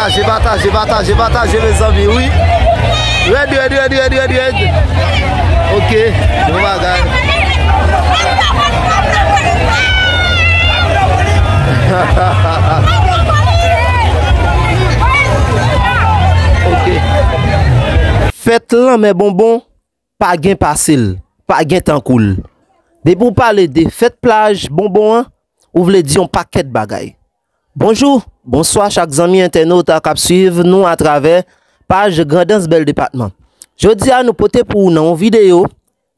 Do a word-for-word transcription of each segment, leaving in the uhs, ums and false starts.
Pataje, pataje, pataje, pataje, mezanmi, wi. Red, red, red, red, red, red. Ok, bon bagay. Ok. Fèt lanmè bonbon, pa gen pase l, pa gen tankou l. Depi w pale de fèt plaj bonbon an, ou vle di yon pakèt bagay. Bonjou, bonswa chak zanmi entènot k ap swiv nou atravè paj Grandans Bèl Depatman. Jodi a, nou pote pou ou nan yon videyo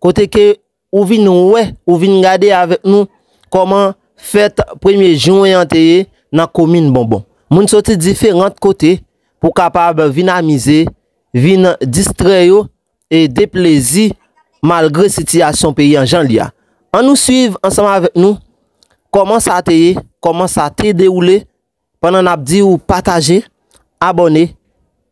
kote ke ou vin wè, ou vin gade avèk nou kòman fèt premye jen an te ye nan komin Bonbon. Moun soti diferan kote pou kapab vin amize, vin distrè yo e deplezi malgre sitiyasyon peyi an jan l ye a. Ann nou swiv ansanm avèk nou kòman sa te ye, kòman sa te dewoule, pandan n ap di w pataje, abòne,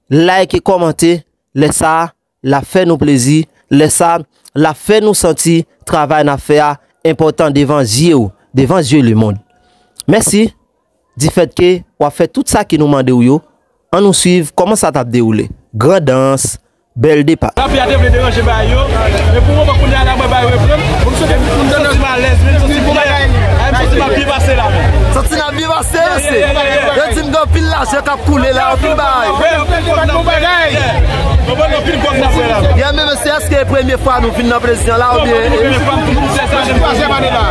like e kòmante, lè sa a, l ap fè nou plezi, lè sa a, l ap fè nou santi travay n ap fè a enpòtan devan zye w, devan zye lemonn. Mèsi. Difèt ke w ap fè tout sa ke nou mande w yo, ann nou swiv kòman sa t ap dewoule. Grandans, Bèl Depatman. Lapli a te vle deranje bagay yo, men pou moman kounye a la, mwen bay reprann. M santi m alèz, men m santi m byen. A, m santi m ap byen pase la, men. Santi n ap byen pase, mesye. Yo di m gen anpil lajan k ap koule la, anpil bagay. Konprann anpil kòb n ap fè la. Yeah, men mesye, èske e premye fwa nou vin nan plezi an la, oubyen? Twazyèm ane la.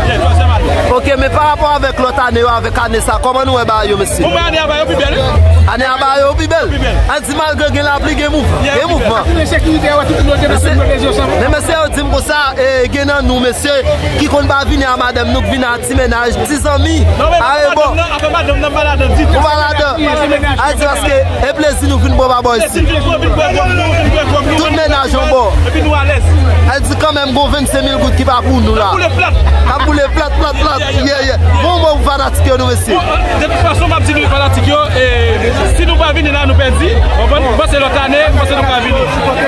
Ok, men pa rapò avèk lòt ane yo, avèk ane sa, kòman nou wè bagay yo, mesye? Bon, men ane a ba yo pi bèl, wi. Ane a ba yo pi bèl. Pi bèl. An di malgre gen lapli, gen mouv-, gen mouvman. Mesye, men mesye yo di m konsa, e, gen nan nou, mesye, ki konn pa vini a madanm nou, k vin a ti mennaj, ti zanmi. Non, men a, e, bon. Madanm nan, afè madanm nan pa ladan ditou. Ou pa ladan. A di paske e plezi nou vin pran pa bò isi. Tout mennaj yon bò. Epi nou alèz. A di kanmenm gon vennsenk mil goud ki pa pou nou la. Ap boule plat. Ap boule plat, plat, plat. Yeah, yeah. Bon, bon, fanatik yo nou, mesye. De tout fason, m ap di nou fanatik yo, e, si nou pa vini la, nou pèdi. Konprann? M panse lòt ane, m panse nou ka vini. Ok?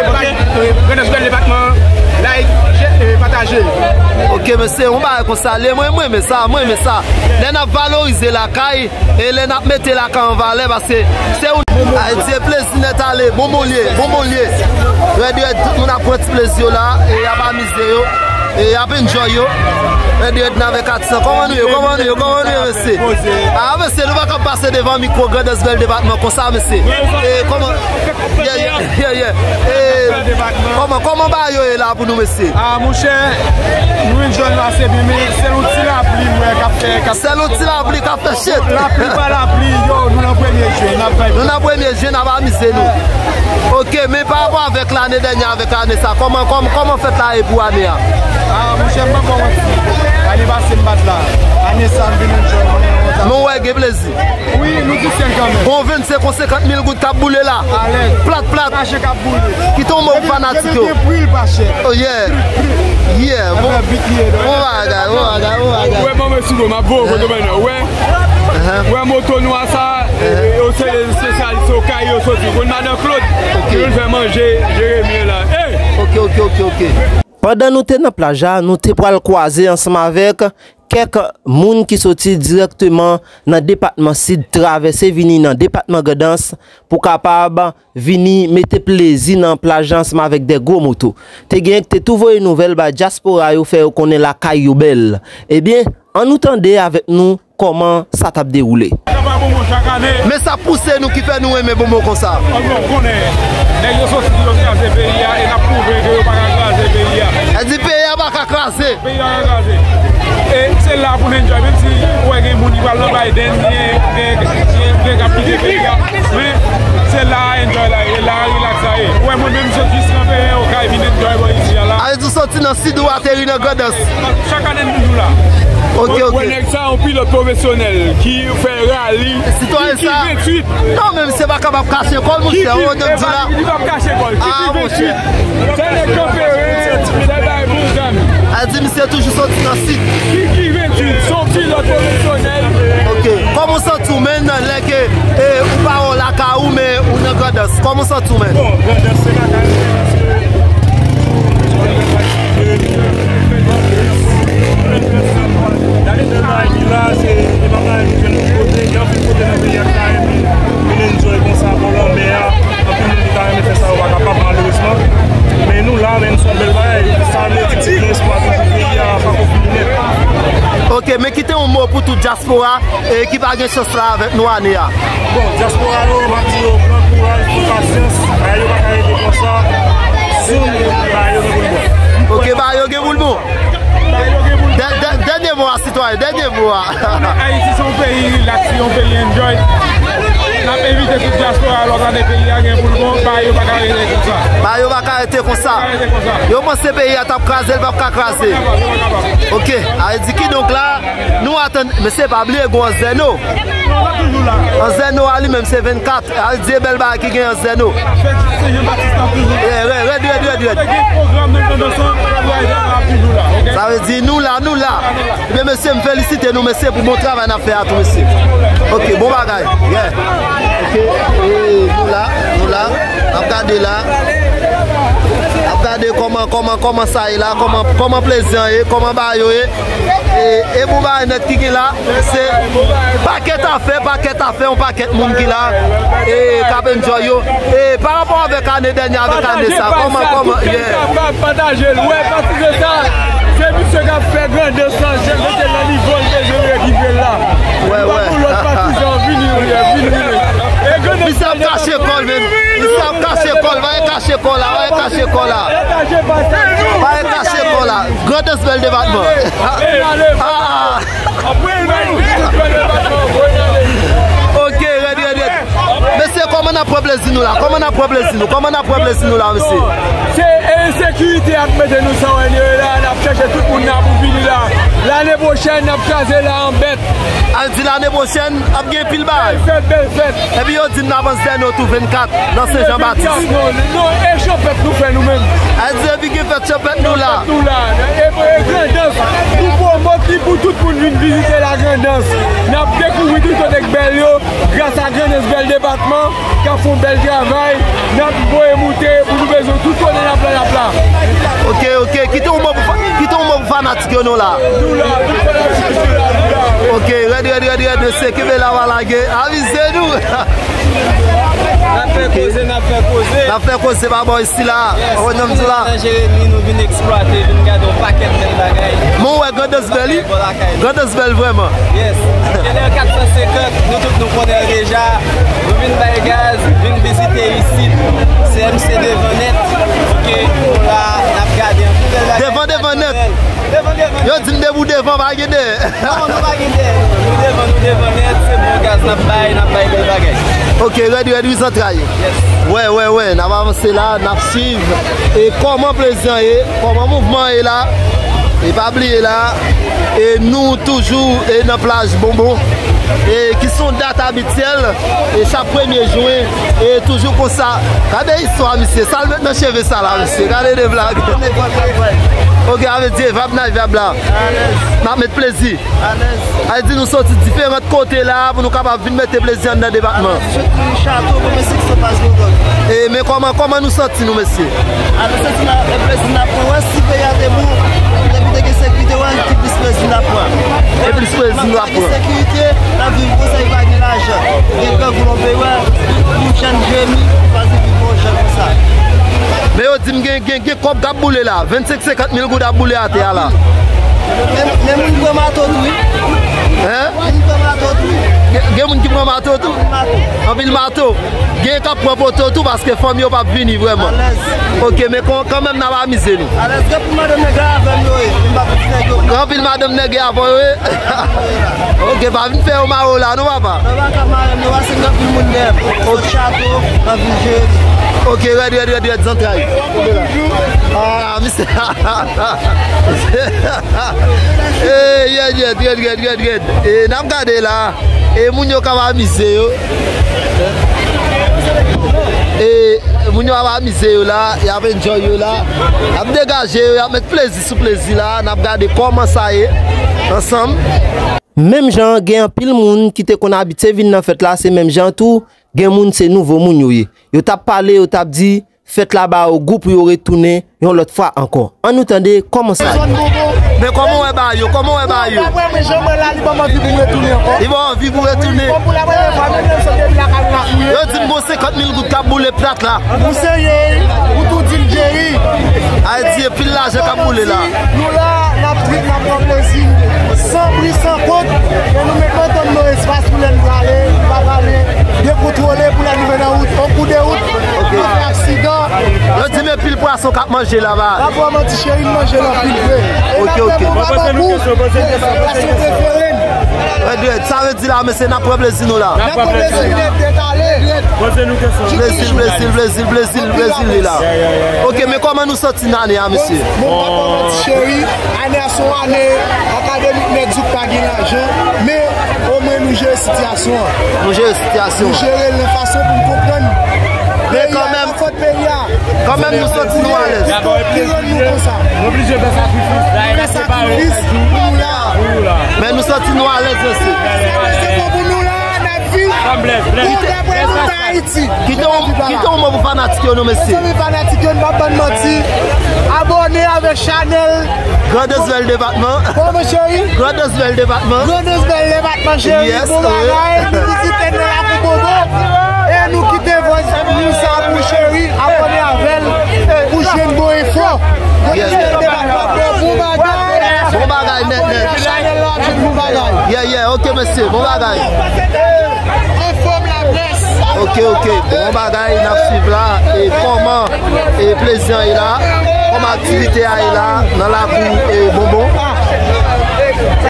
Grandans Bèl Depatman, like, share, e, pataje. Ok, mesye, yon bagay konsa, lè mwen, mwen renmen sa, mwen renmen sa. Lè n ap valorize lakay, e lè n ap mete lakay an valè, paske se yon, a, di e plezi nèt ale, bonbon l ye, bonbon l ye. Rèd, rèd, tout moun ap pran ti plezi yo la, e y ap amize yo, e y ap enjoy yo. Rèd, rèd, n avèk atis lan. Kòman nou ye, kòman nou ye, kòman nou ye, mesye? A, mesye, nou pa ka pase devan mikwo Grandans Bèl Depatman konsa, mesye. E kòman, yeah, yeah, yeah, yeah. E, kòman, kòman bagay yo ye la pou nou, mesye? A, monchè, nou enjoy nou ase byen, men sèl yon ti lapli, m wè, k ap fè, k ap... Sèl yon ti lapli k ap fè shit. Lapli pa lapli, yo, nou nan premye jen, n ap bay... Nou nan premye jen, n ap amize nou. Ok, men pa rapò avèk lane dènyè, avèk ane sa, kòman, kòman, kòman fèt la ye pou ane a? A, monchè, m p ap ba w manti. Ane pase, m pa t la. Ane sa, m vin enjoy, m vin kontan. Men w wè gen plezi. Wi, nou ti sèn kanmenm. Bon, vennsenk ou senkant mil goud k ap boule la. Alèz. Plat, plat. Mache k ap boule. Kite yon mo pou fanatik yo. Depi, depi pri l pa chè. Oh, yeah. Yeah. Bon. Bon bagay, bon bagay, bon bagay. Ou wè manman sou do, m ap voye w kote w nan, ou wè? Ou wè moto nwa sa, yo se, se sa, se Okay yo soti. Konn madan Claude, yo vin fè manje, Jeremi la. Ey! Ok, ok, ok, ok. Pandan nou te nan plaj la, nou te pral kwaze ansanm avèk kèk moun ki soti dirèkteman nan depatman Sid, travèse vini nan depatman Grandans pou kapab vini mete plezi nan plaj la ansanm avèk de gwo moto. Te genyen ki te tou voye nouvèl bay dyaspora yo, fè yo konnen lakay yo bèl. Ebyen, ann nou tande avèk nou kòman sa t ap dewoule. Men sa pouse nou ki fè nou renmen bonbon konsa. Nèg yo soti pou yo kraze peyi a, e n ap pwouve ke yo pa ka kraze peyi a. Sa di peyi a pa ka kraze. Peyi a ka kraze. E se la pou n enjoy, menm si ou wè gen moun ki pral nan Biden, gen, gen, gen, gen k ap kite peyi a. Men se la enjoy la ye, la relax la ye. Ou wè mwen menm, m sot jis kanpe Okay vin enjoy bò isi a la. Sa vle di w soti nan Sid ou ateri nan Grandans. Chak ane m toujou la. Ok, ok. Ou wè nèg sa, yon pilòt pwofesyonèl ki fè rali. Sitwayen sa. Ki venntuit. Non, men misye pa kapab kache kò l, monchè. Ou wè m di la. Li p ap kache kò l. Kiki venntuit. Se nèg kanpe, se bay bon zam. A di misye toujou soti nan Sid. Kiki venntuit, se yon pilòt pwofesyonèl. Ok. Kòman w santi w, menn, lè ke, e, ou pa wè w lakay ou, men ou nan Grandans? Kòman w santi w, menn? Bon, Grandans se lakay mwen, paske Dayè, se pa Miami la, se, se pa Miami, se lòt kote, gen anpil kote nan peyi a ki ta renmen vin enjoy konsa. Dyaspora, e ki pa gen chans la avèk nou ane a. Bon, dyaspora yo, m ap di yo pran kouraj, pran pasyans, bagay yo pa ka rete konsa, si bagay yo gen pou l bon. Ok, bagay yo gen pou l bon. Dè- dè- Dènye mo a, sitwayen, dènye mo a. Ayiti se yon peyi rilaks, se yon peyi enjoy. N ap envite tout dyaspora lòt ane peyi a gen pou l bon, bagay yo pa ka rete konsa. Bagay yo pa ka rete konsa. Pa rete konsa. Yo panse peyi a t ap kraze, l p ap ka kraze. Ok, a vle di kidonk la, nou atann, mesye pa bliye gwo Anzèno. Non, l ap toujou la. Anzèno a li menm se vennkat. Al di e bèl bagay ki gen an Zeno. Fèt Sen Jan Batis la toujou. Yeah, rèd, rèd, rèd, rèd, rèd. Gen pwogram nan Grandans lan, travay la toujou la, ok? Sa vle di nou la, nou la. Ebyen, mesye, m felisite nou, mesye, pou bon travay n ap fè a tou, mesye. Ok, bon bagay. Yeah. Ok, e, nou la, nou la. N ap gade la. N ap gade kòman, kòman, kòman sa ye la, kòman, kòman plezi an ye, kòman bagay yo ye. E, e bon bagay nèt ki gen la, se pakèt afè, pakèt afè, yon pakèt moun ki la, e k ap enjoy yo. E pa rapò avèk ane dènyè, avèk ane sa, kòman, kòman, yeah. Pataje l, wè, pati de sa, se misye k ap fè Grandans lan, se mete nan nivo l bezwen rekipere l la. Wè, wè. Lòt patizan, vini, vini, vini. Misye ap kache kò l, men. Misye ap kache kò l, va e kache kò la, va e kache kò la. Va e kache kò la. Grandans bèl depatman. Ah, ah. Ok, rèd, rèd, rèd. Mesye, kòman n ap pran plezi nou la? Kòman n ap pran plezi nou? Kòman n ap pran plezi nou la, mesye? Se ensekirite a k mete nou sa w wè nou ye la, n ap chèche tout moun nan pou vini la. Lane pwochèn, n ap kraze la an bèt. Al di lane pwochèn, ap gen pil bagay. Bèl fèt, bèl fèt. Epi yo di n ap an Zeno tou vennkat nan Sen Jan Batis. Non, non, e chanpèt nou fè nou menm. Al di epi gen fèt chanpèt nou la. Nou la, e, e Grandans, nou pwomòt li pou tout moun vin vizite la Grandans. N ap dekouvri tout kote k bèl yo, gras a Grandans bèl depatman, k ap fè yon bèl travay, n ap voye moute pou nou bezwen tout kote n ap la, n ap la. Ok, ok, kite yon mo pou fa- kite yon mo pou fanatik yo nou la. Nou la, tout fanatik yo la, nou la. Ok, rèd, rèd, rèd, rèd, mesye, kenbe la, pa lage, avize nou. N ap fè koze, n ap fè koze. N ap fè koze pa bò isi la. Yes. Ou wè, nou vin la nan Jeremi, nou vin eksplwate, vin gade yon pakèt bèl bagay. Mwen wè Grandans bèl, wi. Bò lakay nou. Grandans bèl vrèman. Yes. Genlè kat san senkant, nou tout nou konnen l deja. Nou vin bay gaz, vin vizite isit. C M C devan nèt. Ok, nou la, n ap gade anpil bèl bagay. Devan, devan nèt. Devan, devan nèt. Yo di m depi w devan, pa gen dèyè. Non, nou pa gen dèyè, non. Nou devan, nou devan nèt, se bon gaz n ap bay, n ap bay bèl bagay. Ok, rèd, rèd, wi, zantray. Yes. Wè, wè, wè, n ap avanse la, n ap swiv. E kòman plezi an ye, kòman mouvman an ye la. E pa bliye la, e nou toujou e nan plaj Bonbon. E ki se yon dat abityèl, e chak premye jen, e toujou konsa. Gade istwa, misye, sa l met nan cheve sa la, misye. Gade de blag. Ok, a vle di, vab nan vab la. N ap met plezi. Alèz. Ay di nou soti diferan kote la pou nou kapab vin mete plezi anndan depatman. Alèz, soti Chato, premye seksyon Pas Gogòt. E, men kòman, kòman nou santi nou, mesye? A, nou santi n a, e plezi n ap pran. Wè, si peyi a te bon, depi te gen sekirite, wè, ki plis plezi n ap pran. E plis plezi n ap pran. Gen sekirite, n ap viv konsa, pa gen lajan. Gen grangou nan peyi, wè, yon jèn Jeremi, pa viv yon jèn konsa. Men yo di m gen, gen, gen kòb k ap boule la. Vennsenk senkant mil goud ap boule atè a la. Men, men moun pran mato tou, wi. Hen? Moun pran mato tou, wi. Gen, gen moun ki pran mato tou? Anpil mato. Anpil mato. Gen k ap pran poto tou paske fanmi yo p ap vini vrèman. Alèz. Ok, men kon, kanmenm n ap amize nou. Alèz, gen pou madanm nèg la avè m yo ye. M pa pou ti nèg yo. Gen anpil madanm nèg yo avè yo ye. Ok, pa vin fè yo mare w la non, papa. Nan baka mare m, nan pase gen anpil moun dèyè m. Sot Chato, nan vil Jeremi. Ok, rèd, rèd, rèd, rèd, zantray. Ah, misye. Eh, rèd, rèd, rèd, rèd, rèd, rèd. E n ap gade la. E moun yo k ap amize yo. E moun yo ap amize yo la, y ap enjoy yo la. Y ap degaje yo, y ap met plezi sou plezi la. N ap gade kòman sa ye ansanm. Menm jan gen anpil moun ki te konn abitye vin nan fèt la, se menm jan tou, gen moun se nouvo moun yo ye. Yo t ap pale, yo t ap di, fèt la ba yo gou pou yo retounen yon lòt fwa ankò. Ann nou tande kòman sa ye. Men kòman w wè bagay yo? Kòman w wè bagay yo? Daprè mwen, jan mwen la, li ban m anvi pou m retounen ankò. Li ban w anvi pou w retounen? Wi, kòm pou la premyè fwa, menm lè m sot depi lakay mwen ap kriye. Yo di m gon senkant mil goud k ap boule plat la. Ou serye, ou tou di m Jerry. Ay di, e pil lajan k ap boule la. Nou la, n ap trip, n ap pran plezi. San bri, san kont, e nou mèt antann nou espas pou lè n prale, nou pa prale dekontwole pou lè nou vin nan wout, yon kou de wout, nou fè aksidan. Yo di men pil pwason k ap manje laba. Pa pou manti cheri, n manje l anpil vre. E n ap fè bon babou pou pwason prefere n. Red, red. Sa vle di la, mesye, n ap pran plezi nou la. N ap pran plezi nou. Plezi, plezi, plezi, plezi, plezi li la. Ok, men kòman nou santi nan ane a, mesye? Bon, bon, pa pou manti cheri, ane a se yon ane akademik, nèg di w pa gen lajan, men omwen nou jere sitiyasyon an. Nou jere sitiyasyon. Nou jere l nan fason pou n konprann. Men kanmenm, fòt peyi a. Kanmenm nou santi nou alèz. Li rann nou konsa. Nou oblije fè sakrifis. Fè sakrifis pou nou la. Men nou santi nou alèz osi. Se pou nou la, n ap viv. Pou dèmen nou nan Ayiti. Kite yon, kite yon mo pou fanatik yo, non, mesye. Mezanmi, fanatik yo, n pa ban n manti. Abòne avèk chanèl Grandans Bèl Depatman. Kòman, cheri? Grandans Bèl Depatman. Grandans Bèl Depatman, cheri. Yes, bon bagay. Nou vizite nan lakou Bonbon. E nou kite vòz nou sa pou cheri. Abòne avè l pou jwenn bon enfo. Grandans Bèl Depatman, bon bagay. Bon bagay, nèt, nèt. Chanèl la ap jwenn bon bagay. Yeah, yeah, ok, mesye. Bon bagay. Anfòm la près. Ok, ok. Bon bagay, n ap swiv la. E kòman, e plezi an ye la? Kòman aktivite a ye la nan lakou, e Bonbon?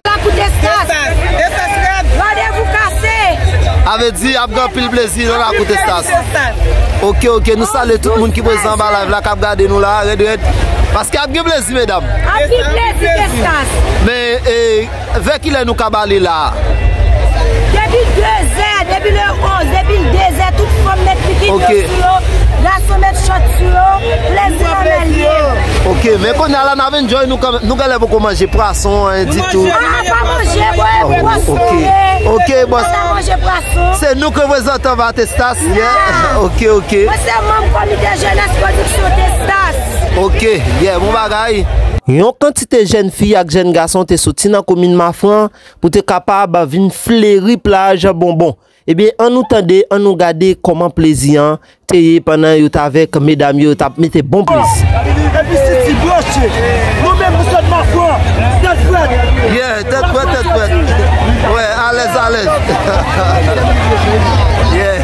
Lakou Testas. Randevou kase. A vle di, ap gen anpil plezi nan lakou Testas. Ok, ok. Nou salye tout moun ki prezan anba live la, k ap gade nou la, rèd, rèd. Paske ap gen plezi, medam. Ap gen plezi, Testas. Men, e, Vè kilè nou kab ale la a? Depi de zè, depi le onz, depi de zè, tout fanm met bikini yo sou yo, gason met chòt sou yo, plezi nan men l ye. Ok, men kounye a la n ap enjoy nou kanmenm. Nou genlè poko manje pwason, anyen ditou. Ah, pa manje, bwè, pwason, ok, ok, bòs. Pa manje pwason. Se nou k reprezantan ba Testas, yeah. Ok, ok. Mwen se manm komite jenès pwodiksyon Testas. Ok, yeah, bon bagay. Yon kantite jèn fi ak jèn gason te soti nan komin Mafran pou te kapab vin fleri plaj Bonbon. Ebyen, ann nou tande, ann nou gade kòman plezi an te ye pandan yo t avèk medam yo, yo t ap mete bon plezi. Epi City branche, nou menm nou sot Mafran, tèt frèt. Yeah, tèt frèt, tèt frèt. Wè, alèz, alèz. Yeah.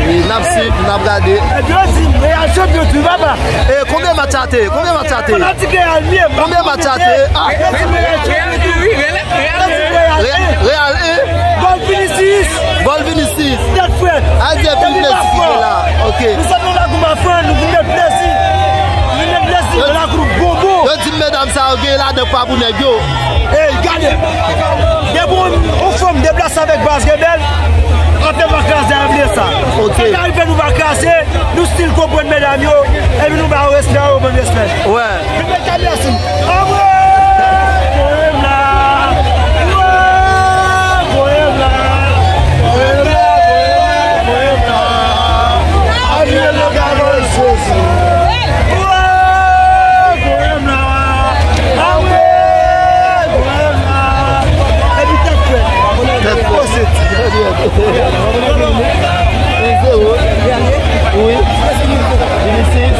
E n ap swiv, n ap gade. Epi yo di, Real chanpyon tou, papa. E konbyen match a te? Konbyen match a te? Fanatik Real m ye. Konbyen match a te? Ah. Yo di Real chanpyon tou. Real, Real, eh. Gòl Vinicius. Gòl Vinicius. Tèt frèt. A di pil plezi ki gen la. Ok. Nou sot nan lakou Mafran, nou vin met plezi. Nou vin met plezi nan lakou Bonbon. Yo di medam sa yo gen ladan pa pou nèg yo. Ey, gade. Depi yon, yon fanm deplase avèk baz rebèl, afè pa kraze, a bliye sa. Ok. Sa k arive nou pa kraze, nou still konprann medam yo, epi nou ba yo respè, yo ban respè. Wè. Anmwe! Voye m la! Woy! Voye m la! Voye m la! Voye m la! Voye m la! Ariel Loganon Jezi! Woy! Voye m la! Anmwe! Voye m la! Epi tèt frèt. Tèt frèt. Wi. Vinicius.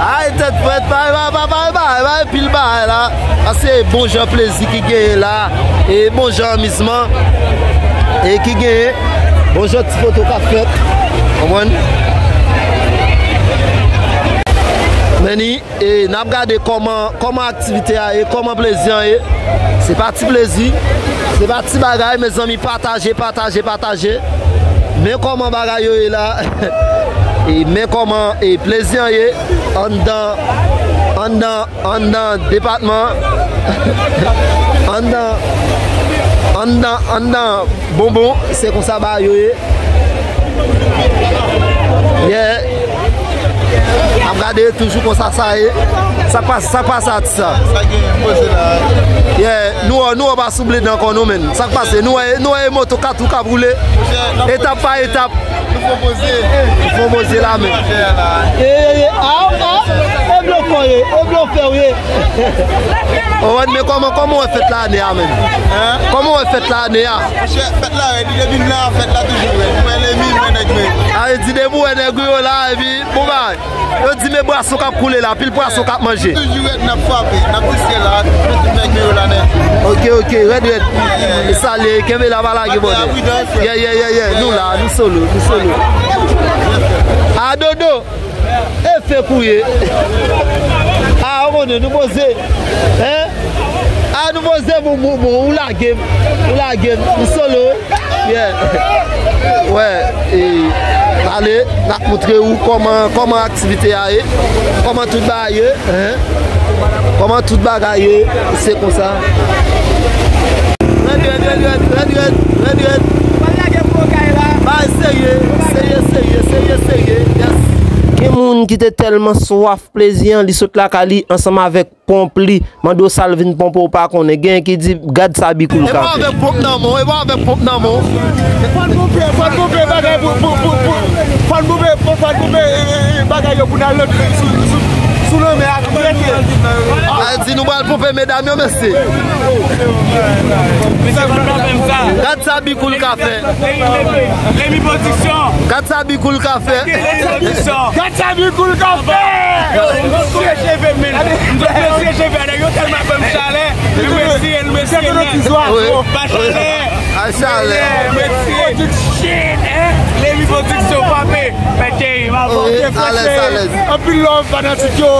Ay, tèt frèt, pa, pa, pa, pa, pa, pa, pil bagay la. Sa se bon jan plezi ki genyen la. E bon jan anmizman. E ki genyen. Bon jan ti foto k ap fèt. Konprann? Meni. E n ap gade kòman, kòman aktivite a ye, kòman plezi an ye. Se pa ti plezi, se pa ti bagay, mezanmi, pataje, pataje, pataje. Men kòman bagay yo ye la. E men kòman, e plezi an ye anndan, anndan, anndan depatman, anndan, anndan, anndan Bonbon, se konsa bagay yo ye. Yeah. N ap gade toujou konsa sa ye. Sa k pase, sa k pase atis la? Sa gen poze la. Yeah, nou, nou pa sou blende ankò non, menn. Sa k pase? Nou wè, nou wè moto kat wou k ap woule. Etap pa etap. Nou fò poze. Nou fò poze la, menn. Yeah, yeah, yeah. Ah, ah. E blo Kòye, e blofè w ye. Owen, men kòman, kòman w wè fèt la ane a, menm? Kòman w wè fèt la ane a? Monchè, fèt la rèd, li depi m la, fèt la toujou rèd. Mwen, Lemi, mwen, nèg mwen. A, e di depi w wè nèg yo la, epi, bon bagay. Yo di, men bwason k ap koule la, pil pwason k ap manje. Toujou rèd, n ap frape, n ap diske la, nou tout nèg yo la nèt. Ok, ok, rèd, rèd. E salye, kenbe la, pa lage bòdè. Yeah, yeah, yeah, yeah. Nou la, nou solo, nou solo. A, Dodo. E fek ou ye. A, ou konnen, nou poze. Hein? A, nou poze, bon, bon, bon, ou lage m. Ou lage m. M solo. Yeah. Wè, e, ale, n ap moutre ou kòman, kòman aktivite a ye. Kòman tout bagay ye. Hein? Kòman tout bagay ye. Se konsa. Rèd, rèd, rèd, rèd, rèd, rèd, rèd, rèd. Bay serye, serye, serye, serye, serye, yes. Gen moun ki te tèlman swaf plezi an, li sot lakay li ansanm avèk ponp li, mande w sa l vin ponpe, w pa konnen. Genyen ki di, gad sa Bikou l ka fè. E pa avèk ponp nan men w, e pa avèk ponp nan men w. Fò n ponpe, fò n ponpe bagay pou, pou, pou, pou, fò n ponpe, fò, fò n ponpe, e, e, e, bagay yo pou n al sou, sou, sou, sou lanmè a, pou rete. A di nou pral ponpe medam yo, mesye. Gad sa Bikou l ka fè. Lemi Pwodiksyon. Gad sa Bikou l ka fè. Lemi Pwodiksyon. Gad sa Bikou l ka fè. Yo, m sot tire cheve m, men. M sot tire cheve a, nèg yo tèlman ban m chalè. M remèsye, m remèsye nèt. Ba chalè. A chalè. M remèsye. Shit, hein? Lemi Pwodiksyon, papi. Mèt Jerry, m avè w. Wi, alèz, alèz. Anpil love, fanatik yo.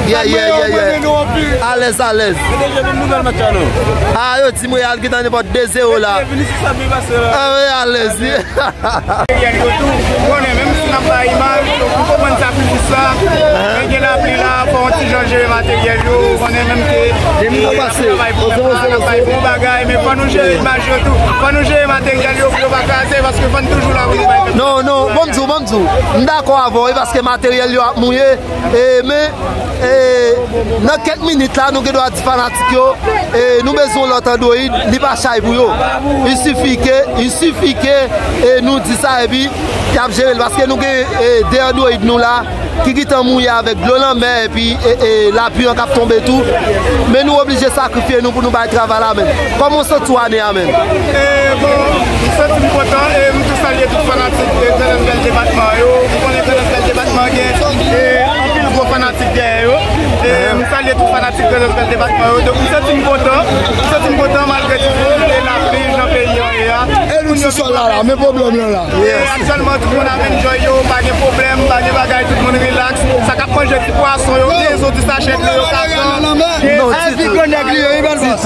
Yeah, yeah, yeah, yeah. Alèz, alèz. Mete je nou nouvèl match la, non. A, yo di m Real gentan nenpòt de zewo la. Vini sou sa byen pase la. A, wi, alèz, wi. Materyèl yo tou, ou konnen, menm si n ap bay imaj, nou konprann sa pi plis la. Men gen lapli la, fò yon ti jan jere materyèl yo, ou konnen menm ke, e, n ap travay pou pèp la, n ap bay bon bagay, men fò nou jere imaj yo tou. Fò nou jere materyèl yo pou yo pa kraze, paske fò n toujou la pou nou bay pèp la. Non, non, ban m di w, ban m di w. M dakò avè w, e paske materyèl yo ap mouye, e, men, e, nan kèk minit la, nou gen dwa di fanatik yo, e, nou bezwen yon lòt Android, li pa chay pou yo. Il sifi ke, il sifi ke, e, nou di sa, epi y ap jere l, paske nou gen, e, de Android nou la, ki gentan mouye avèk dlo lanmè, epi, e, e, lapli an k ap tonbe tou. Men nou oblije sakrifye nou pou nou bay travay la, menm. Kòman w santi w ane a, menm? E, bon, m santi m kontan, e, m tou salye tout fanatik, e, Grandans Bèl Depatman yo. M konnen Grandans Bèl Depatman gen, e, anpil gwo fanatik dèyè yo. E, m salye tout fanatik Grandans Bèl Depatman yo. Donk, m santi m kontan. M santi m kontan malgre difikilte lapli jan peyi an ye a. E nou sou sòl la, la, men pwoblèm lan la. E aktyèlman, tout moun ap enjoy yo, pa gen pwoblèm, pa gen bagay, tout moun rilaks. Sa k ap manje ti pwason yo, de zo, ti sachè dlo yo ka pran. Epi grann nèg li yo, wi, bèl bòs.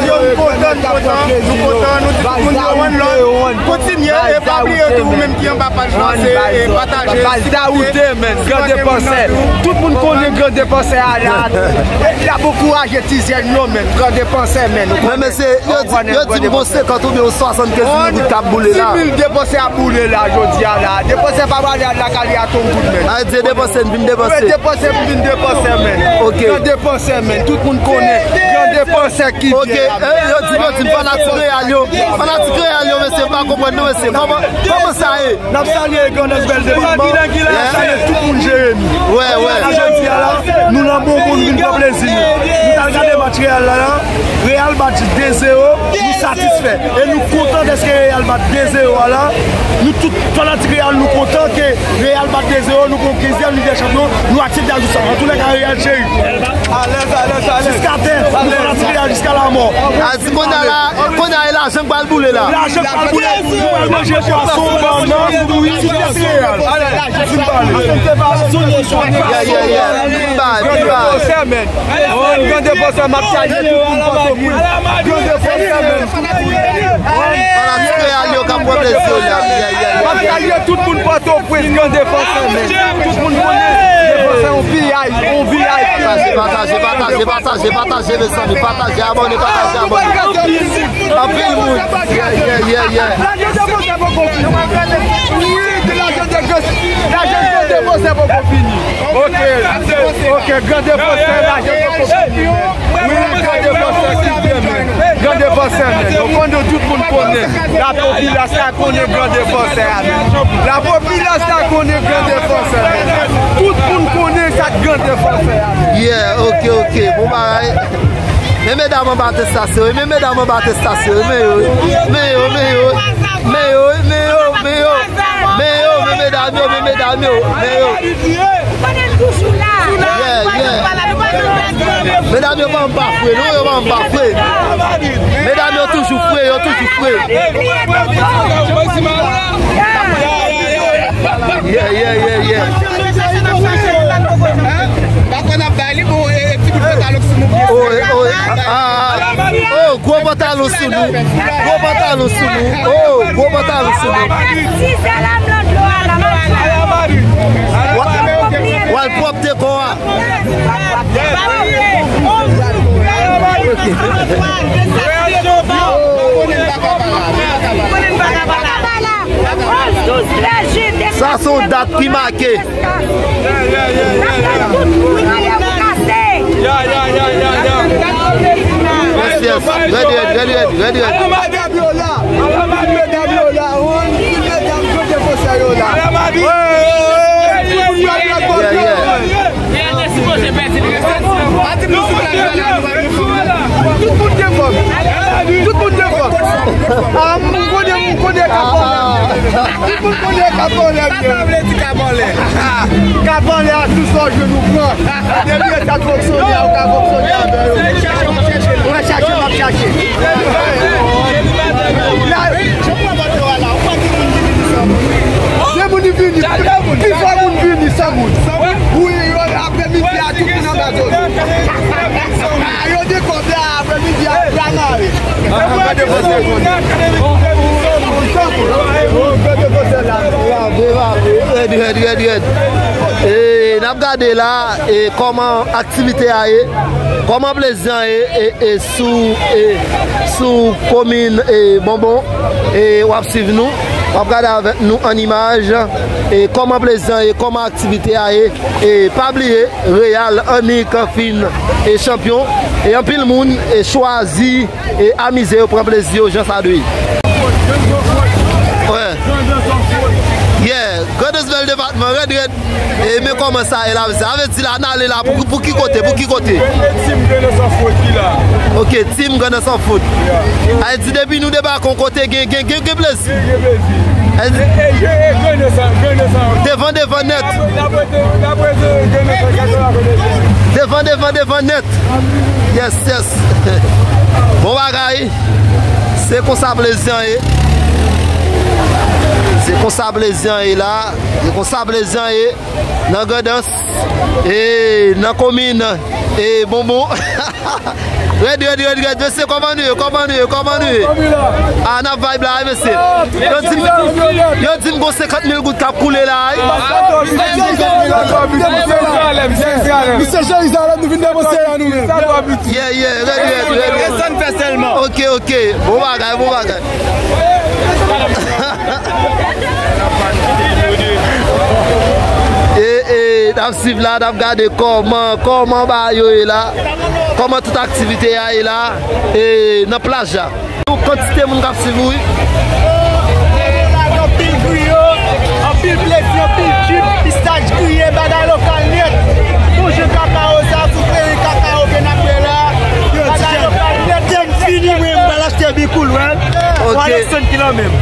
Yo, m kontan, m kontan, nou kontan, nou di tout moun yo one love. Kontinye, e pa bliye tou, ou menm ki anba paj la, se, e, pataje, sipòte, sipòte moun nan tou. Tout moun konnen gran depansè a la. L ap ankouraje ti jèn yo, menm, gran depansè, menm. Men, mesye, yo di, yo di m gon senkant oubyen yon swasannkenz mil goud k ap boule la. Dis mil depansè ap boule la, jodi a la. Depansè pa pale a lakay li a tou goud, menm. A di depansè, n vin depansè. Wi, depansè, m vin depansè, menm. Ok. Gran depansè, menm. Tout moun konnen. Gran depansè ki vyen la. Ok, e, yo di, yo di m fanatik Real yo. Fanatik Real yo, mesye, m pa konprann nou, mesye. Kòman, kòman sa ye? N ap salye Grandans Bèl Depatman, n ap salye tout moun Jeremi. Wè, wè. Jodi a la, nou nan bonbon, nou vin pran plezi nou. Nou t al gade match Real la, la. Real bat de zewo, nou satisfè. E nou kontan dèske Real bat de zewo a la. Nou tout fanatik Real, nou kontan ke Real bat de zewo, nou pran kenzyèm Lig dè Chanpyon, nou aksepte a jis sa. Antoulèka, Real cheri. Alèz, alèz, alèz. Jiskatè, nou fanatik Real jiska lamò. A di kounye a la, kounye a e lajan k pral boule la. Lajan k pral boule, nou pral manje pwason, bannann, fwi, tout sa se Real. Fin pale. Yeah, yeah, yeah. Fin bay, fin bay. Gran depansè, man. Gran depansè, m ap salye tout moun Pòtoprens. Gran depansè, man. Fanatik Real yo k ap pran plezi yo la. Yeah, yeah, yeah. M ap salye tout moun Pòtoprens, gran depansè, man. Tout moun konnen depansè yon V I P, yon V I P. Pataje, pataje, pataje, pataje, pataje, mezanmi. Pataje, abòne, pataje, abòne. Anpil moun. Yeah, yeah, yeah, yeah. Lajan depansè poko fini. Wi, lajan depansè poko fini. Ok, ok, gran depansè, lajan poko fini. Wi, gran depansè ki vyen, men. Gran depansè, men. Nou konnen, tout moun konnen. Lapopilasyon konnen gran depansè a, men. Lapopilasyon konnen gran depansè, men. Tout moun konnen sa. Gade fò fè a. Yeah, ok, ok. Bon bagay. Men medam anba atestasyon wi, men medam anba atestasyon wi, men yo, men yo, men yo, men yo, men yo, men yo, men yo, men medam yo, men medam yo, men yo. Yeah, yeah. Medam yo pa anba fre, non, yo pa anba fre. Medam yo toujou fre, yo toujou fre. Yeah, yeah, yeah, yeah. Bafò n ap bay li, bon, e, e, ti bout pantalon sou nou. Oh, oh, ah, ah, ah. Oh, gwo pantalon sou nou. Gwo pantalon sou nou. Oh, gwo pantalon sou nou. Wa-, w al pwòpte kò a. Sa se yon dat ki make. Yes, yes. Ready, ready, ready, ready, ready. Ala Madi medam yo la, ala Madi medam yo la, on ti medam gwo defansè yo la. Ala Madi. Yeah, yeah. Tout moun gen fòm. Tout moun gen fòm. Ah, m konnen, m konnen ka fòm. Tout moun konnen ka fòm. Sa sa vle di ka fòm? Ka fòm a tou sa w jwenn ou pran. Depi yo ta fonksyone a, ou ka fonksyone avè yo. Ou va chache, w ap chache. La, de moun vini, pi fò moun vini san moun. Wi, yo, aprèmidi a, tout moun anba zòn. Ah, yo dekòb la, aprèmidi a, pral mare. Bravo, bravo, bravo. Red, red, red, red. E, n ap gade la, e, kòman aktivite a ye, kòman plezi an ye, e, e, sou, e, sou komin, e, Bonbon, e, w ap swiv nou, w ap gade avèk nou an imaj, e, kòman plezi an ye, kòman aktivite a ye, e, pa bliye, Real annik fin, e, chanpyon, e, anpil moun, e, chwazi, e, amize yo, pran plezi yo jan sa dwe ye. Wè. Yeah, Grandans bèl depatman, red, red. E men kòman sa ye la, mesye? Sa vle di la, n ale la, pou, pou ki kote, pou ki kote? Team Grandans San Fwot ki la. Ok, Team Grandans San Fwot. Yeah. Sa vle di depi nou debake yon kote, gen, gen, gen, gen plezi. Gen, gen plezi. E, e, e, Grandans San, Grandans San. Devan, devan nèt. Dapre, dapre, dapre, Grandans San, Grandans San. Devan, devan, devan nèt. Yes, yes. Bon bagay. Se konsa plezi an ye. Se konsa plezi an ye la. Se konsa plezi an ye. Nan Grandans. E nan komin. E Bonbon. Red, red, red, red. Mesye, kòman nou ye? Kòman nou ye? Kòman nou ye? Ah, n ap vibe la, mesye. Yo di m, yo di m gon senkant mil goud k ap koule la, wi. Misye Jerizalèm, nou vin depoze a nou menm. Yeah, yeah, red, red, red, red. Sa n fè sèlman. Ok, ok. Bon bagay, bon bagay. E, e, n ap swiv la, n ap gade kòman, kòman bagay yo ye la, kòman tout aktivite a ye la, e, nan plaj la. Yon kantite moun k ap swiv ou, wi. Anpil griyo, anpil plezi, anpil chip, pistach griye, bagay lokal nèt. Bon jan kakao sa, sou feri kakao byen ap byen la. Bagay lokal nèt. Lè m fini, mwen, m pral achte bikoul, wè. Ok. Ou ale sèn ki la menm.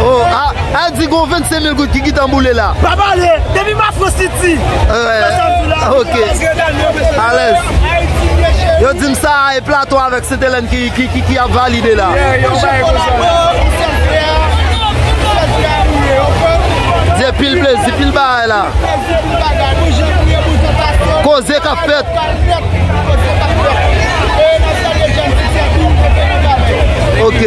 Oh, ah, a di gon vennsenk mil goud ki gentan boule la. Pa pale, depi m Afro City. Wè. Ok. Alèz. Yo di m sa e Plato avèk Sentelèn ki, ki, ki, ki ap valide la. Yeah, yo bay konsa. Di pil plezi, pil bagay la. Koze k ap fèt. Ok.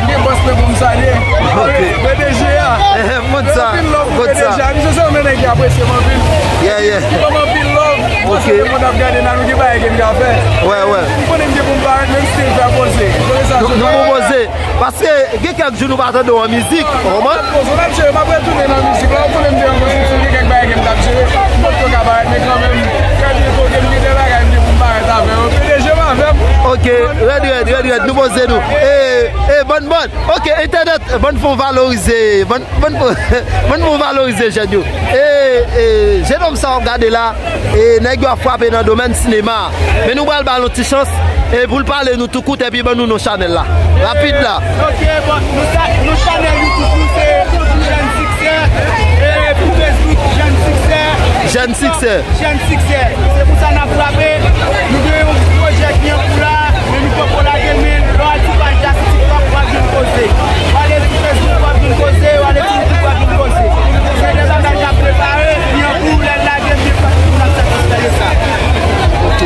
Gen bòs mwen pou m salye. Ok. P D G a. Eh, eh, mwen sa. Anpil love pou P D G a. Misye se yon nèg ki apresye m anpil. Yeah, yeah. Li ban m anpil love. Ok. Paske tout moun ap gade nan nou ki bagay ke m ka fè. Wè, wè. M konnen m gen pou m parèt, men m still fè poze. Nou, nou poze. Paske gen kèk jou nou pa tande w an mizik, ou konprann? Bon, son ap jere, m ap retounen nan mizik la, ou konnen m te an konstriksyon, gen kèk bagay ke m t ap jere, m potko ka parèt, men kanmenm, fè byen kote m gen de bagay m gen pou m parèt avè yo, P D G m avè m. Ok, red, red, red, red, nou poze nou. E, e, bann, bann, ok, entènèt, bann fon valorize, bann, bann, bann fon valorize jèn yo. E, e, Jenòm sa w ap gade la, e nèg yo ap frape nan domèn sinema a. Men nou pral ba l yon ti chans, e pou l pale nou tou kout, epi ban nou non chanèl la. Rapid la. Ok, bon, nou sa, nou chanèl YouTube nou se Jèn Siksè, e pou Facebook Jèn Siksè. Jèn Siksè. Jèn Siksè. Se pou sa n ap frape. Nou gen yon pwojè ki an kou la, men nou poko lage l, men lè w al sou paj la sou TikTok, w ap jwenn koze. W ale sou Facebook, w ap jwenn koze, w ale sou YouTube, w ap jwenn koze. Se de bagay k ap prepare, ki an kou, lè l lage, m gen fòs pou n ap satisfè de sa. Ok.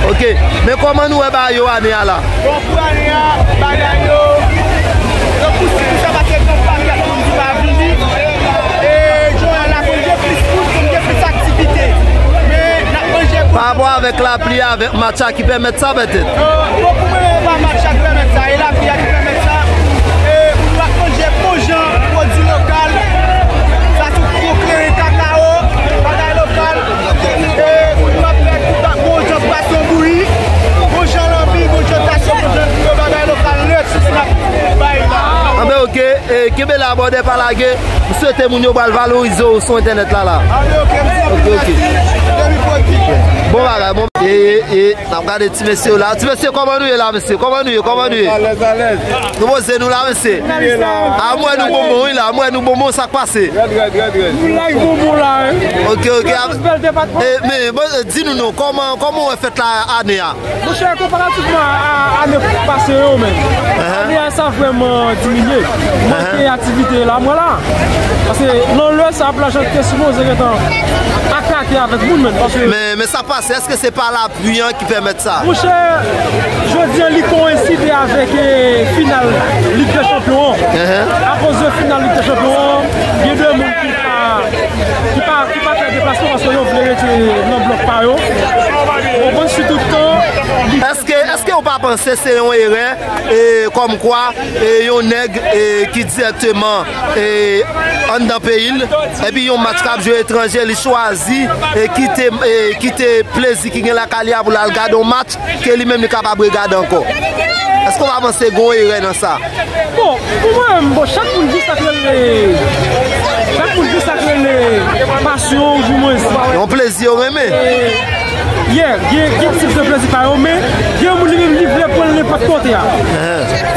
Ok. Men kòman nou wè bagay yo ane a la? Bon, pou ane a, bagay yo, yo pouse pou sa, paske gen yon pakèt moun ki pa vini. E, jounen an la, konn gen plis moun, konn gen plis aktivite. Men, n ap manje. Pa rapò avèk lapli, avèk match la ki pèmèt sa, pètèt? Euh, bon, pou mwen, e pa match la ki pèmèt sa, e lapli a ki pèmèt sa. E, pou nou ap manje bon jan pwodui lokal, sa tou gwo kleren, kakao, bagay lokal. E, pou nou ap fè tout bon jan pwason bouyi, bon jan lanbi, bon jan tasyon, bon jan griyo, bagay lokal nèt, se sa n ap bay la. Anben, ok, e, kenbe la, brother, pa lage. M swete moun yo pral valorize w sou entènèt la, la. Anben, ok, m di anpil mèsi. Ok, ok. Bon bagay, bon. E, e, e, n ap gade ti mesye yo la. Ti mesye, kòman nou ye la, mesye? Kòman nou ye? Kòman nou ye? Alèz, alèz. Nou poze nou la, mesye. Nou ye la. A, m wè nou bonbon, wi, la. M wè nou bonbon, sa k pase? Rèd, rèd, rèd, rèd. Nou live bonbon la, wi. Ok, ok. Bèl depatman. E, men, bon, e, di nou non, kòman, kòman w wè fèt la ane a? Monchè, konparativman a, a ane pase yo, men, ane a sa vrèman diminye. Manke aktivite la, mwen la. Paske nan lè sa, plaj lan te sipoze gentan akrake avèk moun, men, paske... Men, men sa pase, èske se pa lapli an ki pèmèt sa? Monchè, jodi a, li koyenside avèk, e, final Lig dè Chanpyon an. Akoz de final Lig dè Chanpyon an, gen de moun ki pa, ki pa, ki pa fè deplasman paske yo vle rete nan blòk pa yo. Ou konprann, sitou tan. Èske, èske w pa panse se yon erè, e, kòmkwa, e, yon nèg, e, ki dirèkteman, e, anndan peyi l, epi yon match k ap jwe etranje, li chwazi, e, kite, e, kite plezi ki gen lakay li a pou l al gade yon match ke li menm li kapab regade ankò? Èske w pa panse gen yon erè nan sa? Bon, pou mwen menm, bon, chak moun gen sa k rele, chak moun gen sa k rele pasyon, oudimwens. Yon plezi yo renmen. E, yeah, gen, gen tip de plezi pa yo, men gen moun li menm li vle pran l nenpòt kote a.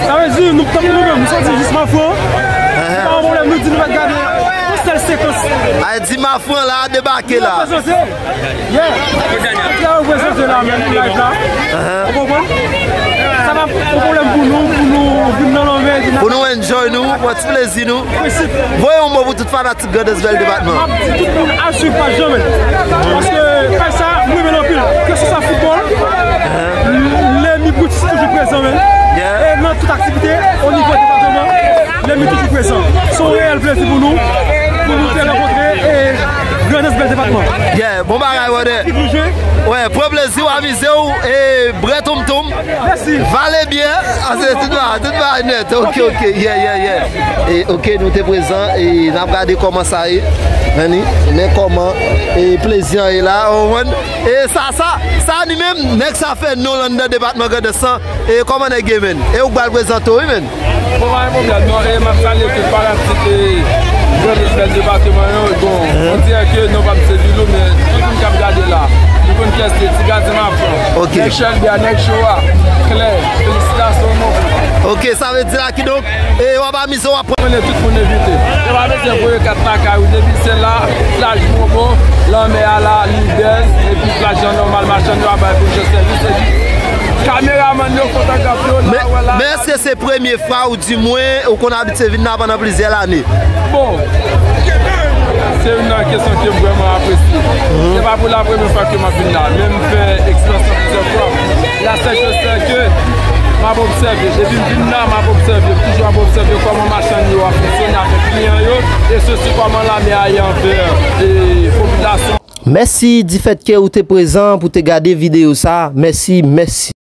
Sa vle di, nou, tankou nou menm, nou soti jis Mafran, pa yon pwoblèm, nou di nou mèt gade yon sèl sekans. Ay, di Mafran la, debake la. Prezante. Yeah. Sa yo prezante la menm pou live la. Ou konprann? Sa pa yon pwoblèm pou nou, pou nou vin nan lanmè, vin... Pou nou enjoy nou, pran ti plezi nou. Voye yon mo pou tout fanatik Grandans Bèl Depatman. M ap di tout moun al swiv paj lan, men. Paske paj sa, m renmen l anpil. Keseswa foutbòl, Lemi Brutus toujou prezan, men. E nan tout aktivite, o nivo depatman, Lemi toujou prezan. Se yon reyèl plezi pou nou, pou nou te rankontre, e, Grandans Bèl Depatman. Yeah, bon bagay, brother. Ki pou jwe? Wè, pran plezi w, amize w, e, bwè toumtoum. Mèsi. Vale byen. Ah, se tout bagay, tout bagay nèt. Ok, ok, yeah, yeah, yeah. E, ok, nou te prezan, e n ap gade kòman sa ye. Men kòman, e, plezi an ye la, ou konprann? E sa, sa, sa ni menm, nèg sa fè non l anndan depatman Grandans lan. E kòman nèg ye, menn? E ou k pral prezante w, wi, menn. Bon, pa gen pwoblèm, non. E m ap salye tout fanatik, e, Grandans Bèl Depatman yo. Bon, on dirè ke non pa m se Vilou, men tout moun k ap gade la, nou konn kiyès se Ti Gazi Mafran. Ok. Nèg Chèlbè a, nèg cho a, klè, felisitasyon, mon frè. Ok, sa vle di la, kidonk, e w ap amize w ap pran. Konnen tout moun envite. Yo pa bezwen voye kat lakay ou, depi se la, plaj bonbon, lanmè a la, lidè, epi plaj lan nòmal, machann yo ap bay bon jan sèvis, epi kameramann yo, fotograf yo, la, men, wè la. Men èske se premye fwa ou, dimwen, ou konn abitye vin la pandan plizyè lane? Bon, se youn nan kesyon ke m vrèman apresye. Se pa pou la premye fwa ke m ap vin la, men m fè eksperyans lan plizyè fwa. La sèl chòz se ke m ap obsève. Depi m vin la, m ap obsève. M toujou ap obsève kòman machann yo ap fonksyone avèk kliyan yo. E sesi kòman lame a ye anvè, e, popilasyon. Mèsi difèt ke ou te prezan pou te gade videyo sa. Mèsi, mèsi.